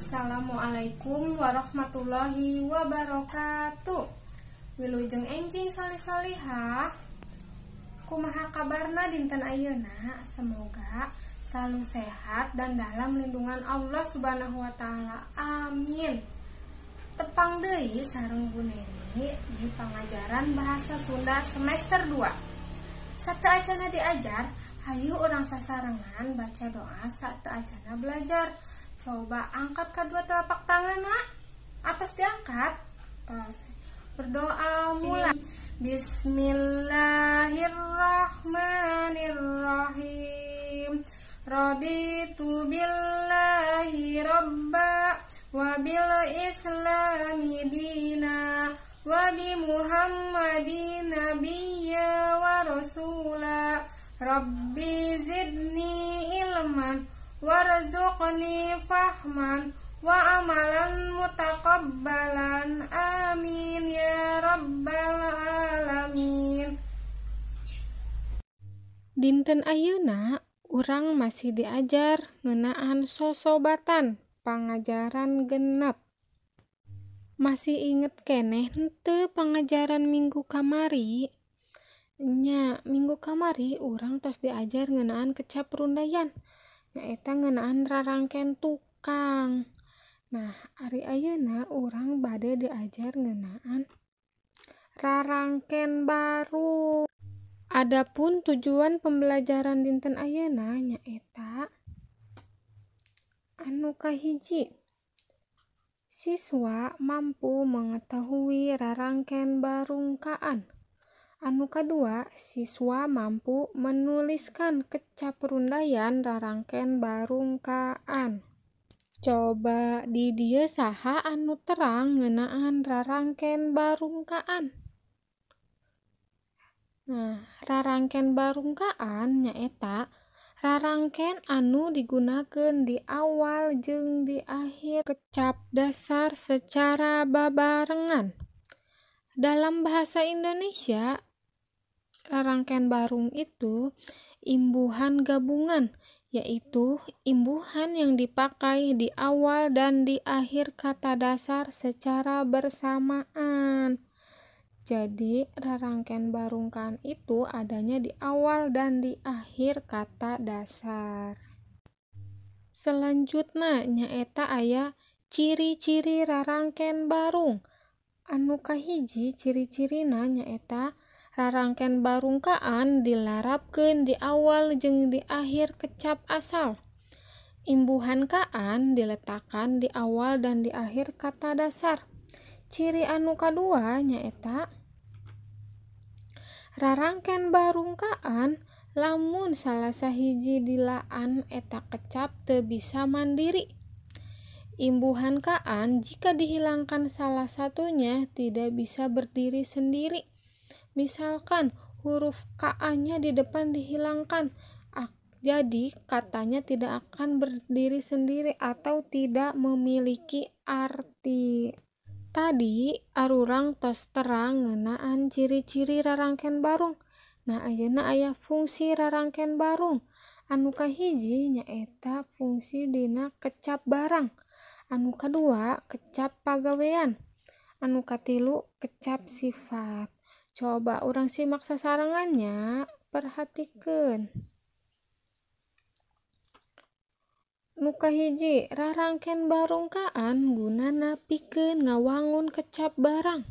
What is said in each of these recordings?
Assalamualaikum warahmatullahi wabarakatuh. Wilujeng enjing solih-solihah. Kumaha kabarna dinten ayeuna? Semoga selalu sehat dan dalam lindungan Allah Subhanahu wa taala. Amin. Tepang deui sareng Bu Neni di pangajaran Bahasa Sunda semester 2. Sateuacana diajar, hayu urang sasarengan baca doa sateuacana belajar. Coba angkat kedua telapak tangan, nak. Atas diangkat. Atas. Berdoa mulai. Bismillahirrahmanirrahim. Raditu billahi robba wa bil islami dina wa bi muhammadin nabiyya wa rasula. Rabbi zidni ilman warzuqni fahman wa amalan mutaqabbalan, amin ya rabbal alamin. Dinten ayeuna urang masih diajar ngeunaan sosobatan pangajaran genep. Masih inget keneh henteu pangajaran minggu kamari? Nya, minggu kamari urang tos diajar ngeunaan kecap rundayan, nyaeta ngeunaan rarangken tukang. Nah, ari ayeuna urang bade diajar ngeunaan rarangken barung. Adapun tujuan pembelajaran dinten ayeuna nyaeta anu kahiji, siswa mampu mengetahui rarangken barungkaan. Anu kadua, siswa mampu menuliskan kecap rundayan rarangken barungkaan. Coba di dieu saha anu terang ngeunaan rarangken barungkaan? Nah, rarangken barungkaan nyaeta rarangken anu digunakeun di awal jeung di akhir kecap dasar secara babarengan. Dalam bahasa Indonesia, rarangken barung itu imbuhan gabungan, yaitu imbuhan yang dipakai di awal dan di akhir kata dasar secara bersamaan. Jadi, rarangken barungkaan itu adanya di awal dan di akhir kata dasar. Selanjutnya nyaeta aya ciri-ciri rarangken barung. Anu kahiji ciri-cirina nyaeta rarangken barungkaan dilarapkeun di awal jeung di akhir kecap asal. Imbuhan kaan diletakkan di awal dan di akhir kata dasar. Ciri anu kadua nyaeta rarangken barungkaan lamun salah sahiji dilaan eta kecap teu bisa mandiri. Imbuhan kaan jika dihilangkan salah satunya tidak bisa berdiri sendiri. Misalkan huruf ka-nya di depan dihilangkan, jadi katanya tidak akan berdiri sendiri atau tidak memiliki arti. Tadi arurang tos terang ngeunaan ciri-ciri rarangken barung. Nah, ayeuna aya fungsi rarangken barung. Anu kahiji nyaeta fungsi dina kecap barang. Anu kadua kecap pagawean. Anu katilu kecap sifat. Coba urang simak sasarengannya, perhatikeun. Nu kahiji, rarangken barungkaan gunana pikeun ngawangun kecap barang.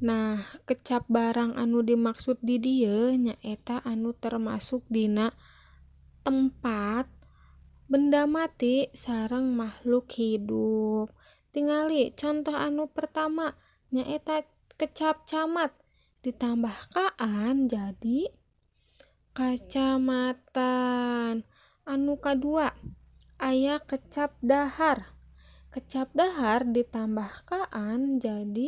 Nah, kecap barang anu dimaksud di dieu nyaeta anu termasuk dina tempat, benda mati sareng makhluk hidup. Tingali contoh anu pertama nyaeta kecap camat ditambah kaan jadi kacamatan. Anu kadua aya kecap dahar. Kecap dahar ditambah kaan jadi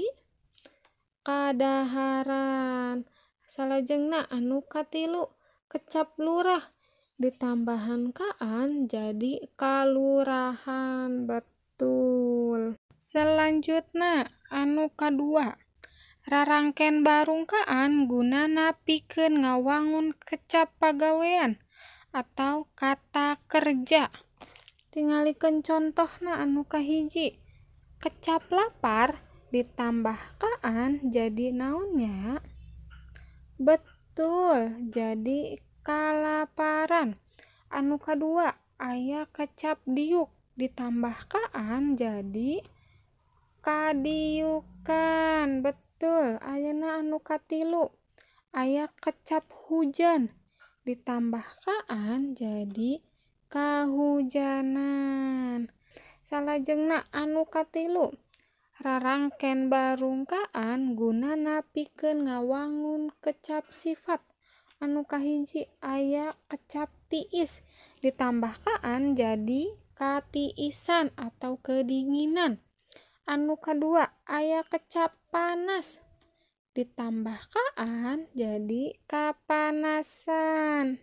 kadaharan. Salajengna anu katilu kecap lurah ditambahan kaan jadi kalurahan. Betul. Selanjutna anu kadua, rarangken barungkaan gunana pikeun ngawangun kecap pagawean atau kata kerja. Tingalikeun contohna anu kahiji, kecap lapar ditambah kaan jadi naonnya? Betul, jadi kalaparan. Anu kadua aya kecap diuk ditambah kaan jadi kadiukan. Betul. Ayeuna anu katilu aya kecap hujan ditambah kaan jadi kahujanan. Salajengna anu katilu, rarangken barungkaan gunana pikeun ngawangun kecap sifat. Anu kahiji aya kecap tiis ditambah kaan jadi katiisan atau kedinginan. Anu kadua aya kecap panas ditambah kaan jadi kapanasan.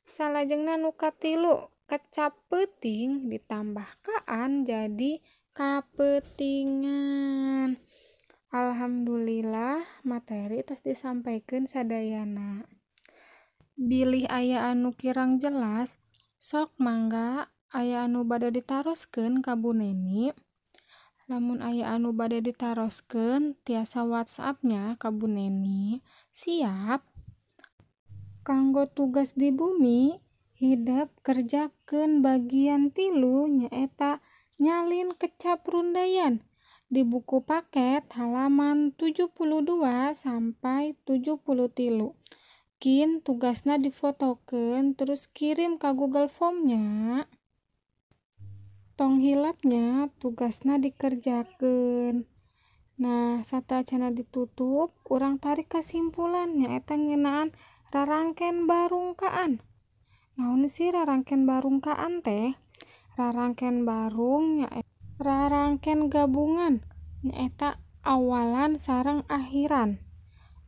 Salajengna anu katilu, kecap peuting ditambah kaan jadi kapeutingan. Alhamdulillah materi tos disampaikan sadayana. Bilih aya anu kirang jelas, sok mangga aya anu bade ditaroskeun ka Bu Neni. Lamun aya anu bade ditaroskeun tiasa WhatsApp nya ka Bu Neni. Siap. Kanggo tugas di bumi hidep kerjakeun bagian 3 nyaeta nyalin kecap rundayan di buku paket halaman 72 sampai 73. Kin tugasna difotokeun terus kirim ka Google Formnya. Tong hilapnya tugasna dikerjakeun. Nah, sateuacanna ditutup, urang tarik kesimpulan nyaeta ngeunaan rarangken barungkaan. Naon sih rarangken barungkaan teh? Rarangken barung nyaeta rarangken gabungan nyaeta awalan sareng akhiran.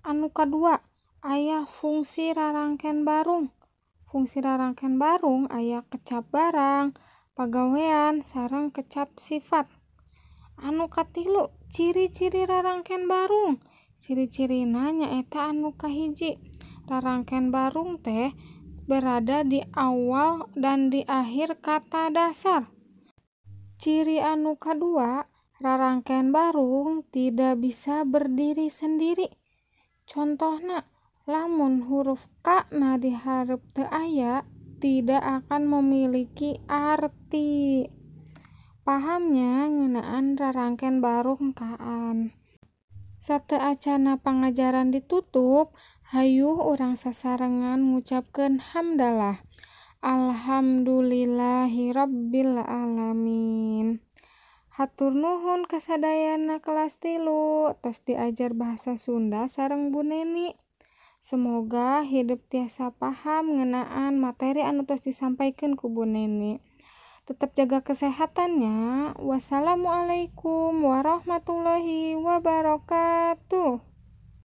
Anu kadua aya fungsi rarangken barung. Fungsi rarangken barung aya kecap barang, pagawean, sareng kecap sifat. Anu katilu, ciri-ciri rarangken barung. Ciri-cirina nyaeta anu kahiji, rarangken barung teh berada di awal dan di akhir kata dasar. Ciri anu kadua, rarangken barung tidak bisa berdiri sendiri. Contohna, lamun huruf K na di hareup teu aya, tidak akan memiliki arti. Pahamnya ngeunaan rarangken barungkaan. Sateuacanna pangajaran ditutup, hayu urang sasarengan ngucapkeun hamdalah. Alhamdulillahirabbil alamin. Hatur nuhun kasadayana kelas 3 tos diajar bahasa Sunda sareng Bu Neni. Semoga hidep tiasa paham ngeunaan materi anu tos disampaikeun ku Bu Neni. Tetap jaga kesehatannya. Wassalamualaikum warahmatullahi wabarakatuh.